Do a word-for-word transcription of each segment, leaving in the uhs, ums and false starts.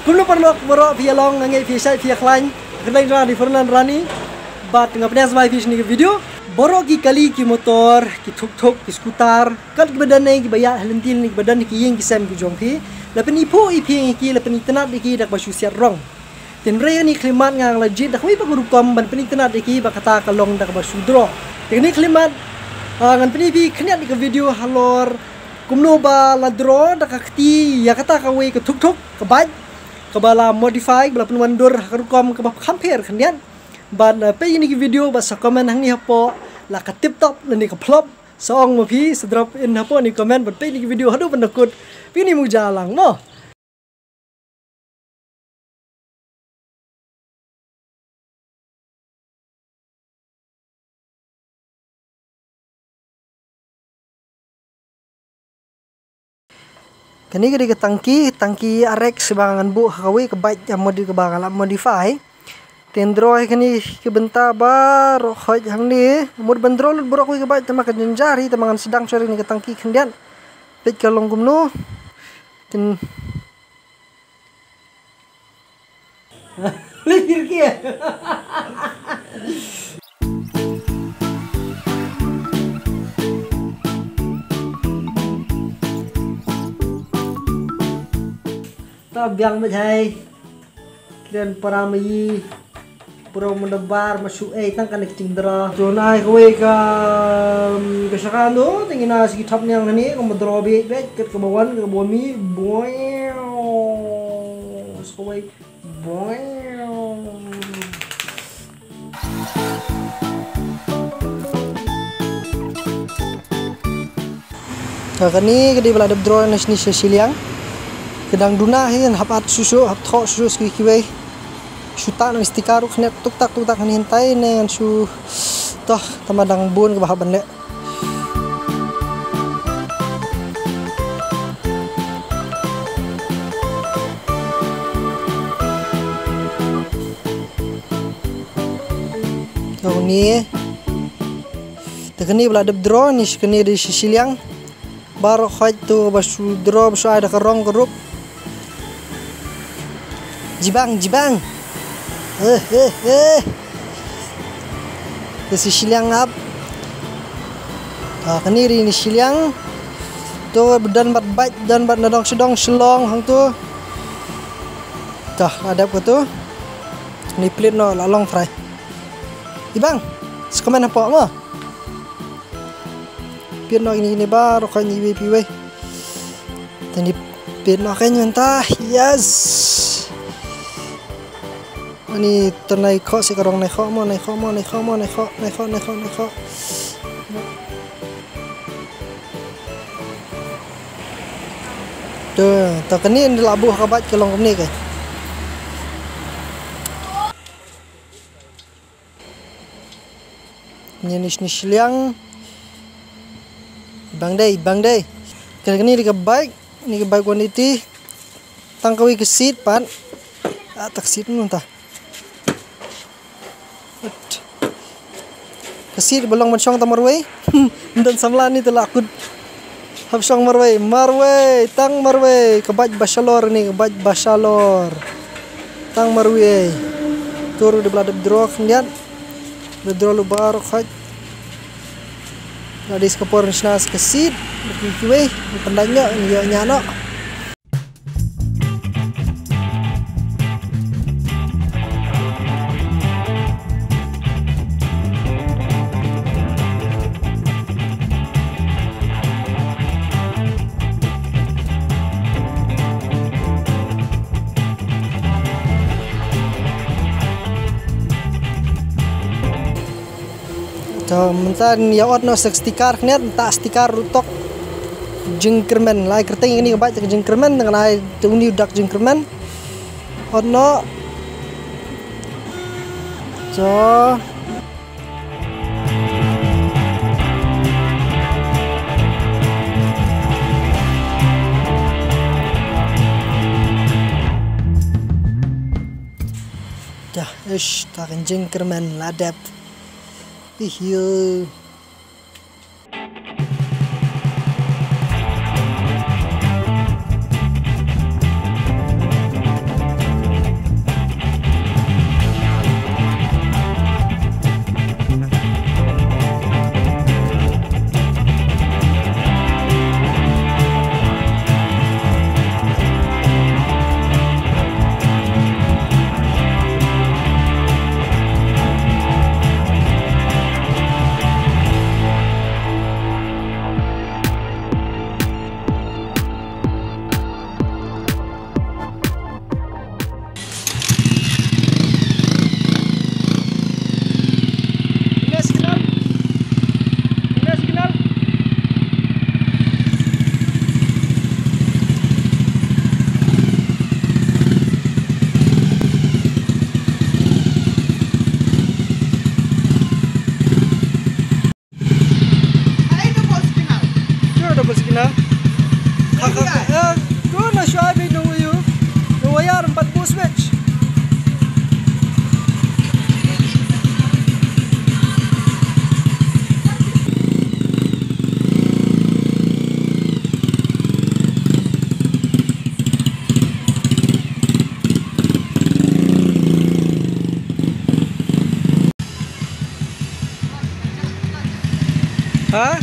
Kumno paralok baroh, phi ïa long, nga ngeit phi shait phi ïa khlaiñ. Kyrteng jong nga dei Fernand Rani. Bad nga pynïaid sbai phi shane ka video. Baroh ki kali, ki motor, ki tuk tuk, ki scooter, kat kiba don ne kiba ïaid ha lynti lane kiba don ha ki ïing ki sem ki jong phi, la pyni phuh ïa phi ïa ki, la pyni tynnad ïa ki da kaba shu siat rong. Te hynrei kane ka khyllipmat nga la jied da kawei pat ka rukom ban pyni tynnad ïa ki, ba kata ka long da kaba shu draw. Te kane ka khyllipmat, ah, ngan pyni phi khyndiat ïa ka video halor kumno ba la draw da ka kti ïa kata kawei ka tuk tuk, ka bike, kaba la modify, ba la pynwandur ha ka rukom kaba kham pher khyndiat. Bad, uh, peit ïa kine ki video bad sa comment hangne hapoh, la ka tip top lane ka flop. Sa ong ma phi, sa drop in hapoh kane ka comment, bad peit ïa kine ki video haduh ban da kut. Phi ïa mut ja lang mo. Kane ka dei ka tangki, tangki R X ba ngan buh ha kawei ka bike, ïa, modi-, kaba nga la modify. Te ngan draw ïa kane ka bynta baroh khoit hangne. Mut ban draw lut baroh kawei ka bike, tangba ka jynjar hi, tangba ngan sdang shuwa ïa kane ka tangki khyndiat. Peit ka long kumno. Te Leh kir kia. Ta biang bad hai. Kren para ma yi. Pro ma da bar ma shu ei tang kane ka jingdra. To nai kawei ka, um, ka shaka no, te ngi na shu ki thap niang nani, ka ma dra beit beit, kat ka ba wan, kat ka ba mi, boing. Sa kawei, boing. Ka kane ka dei ba la dep draw na shini sha shiliang. Ka dang duna hi, hap at shuh shuh, hap thoh shuh shuh sha kiwei. Shu tah na sticker ruh khyndiat tuk tak tuk tak hani hyntai ne ngan shu toh tama dang bun kaba hap ban leh. Kane. Te kane ba la dep draw ni shi kane dei shi shiliang. Baroh khoit to ba shu draw ba shu ai da ka rong ka rup. Jibang, jibang. Eh, eh, eh. Te shi shiliang ap. Ah, kane ri ni shiliang. To ba don bad bike, don bad na dong shidong Shillong hangto. Tah, la dep ka to. Ni plit noh la long fry. Ibang, sa comment hapoh mo. Peit noh kine kine baroh khoit ni iwei pa iwei. Te ni peit noh ka mynta. Yes. Ani te nai khoh shi ka rong nai khoh mo, nai khoh mo, nai khoh mo, nai khoh, nai khoh, nai khoh, nai khoh. Te, te kane ni la buh ka bike ka long kumne ka. Ni ni ni shiliang. Bang dei, bang dei. Kane kane dei ka bike, ni ka bike one eighty. Tang kawei ka seat pat. Ah, tak seat nun ta. Ka seat ba long ban shong ta marwei. Ym don samla ni te la kut. Hap shong marwei, marwei, tang marwei, ka bike ba shalor ni, ka bike ba shalor. Tang marwei. Tur de ba la dep draw khyndiat. Dep draw lut baroh khoit. La dei sa ka por ngan shna sa ka seat, kiwei, ngan pyndait noh, ngan ïoh ñiah noh. To mynta ngan ïa ot noh sa ka sticker khyndiat, mynta sticker ruh tok. Jingkyrmen, la ai kyrteng ïa kane ka bike ka jingkyrmen, ngan ai te une u dak jingkyrmen. Ot noh. To. Dah, ish, ta kan jingkyrmen la dep. Ihiu. Ha?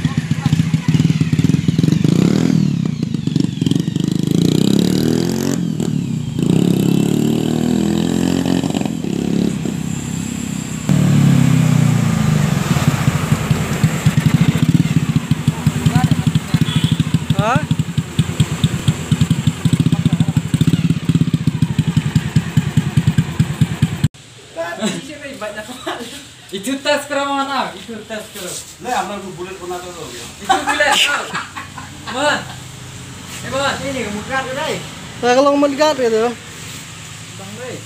Ha? Itu test karo mana? Itu test karo. Le, amar ko bullet ko na to. Itu bullet. Man. Eh, man. Ini muka tu dai. Nah, kalau melihat gitu. Bang dai.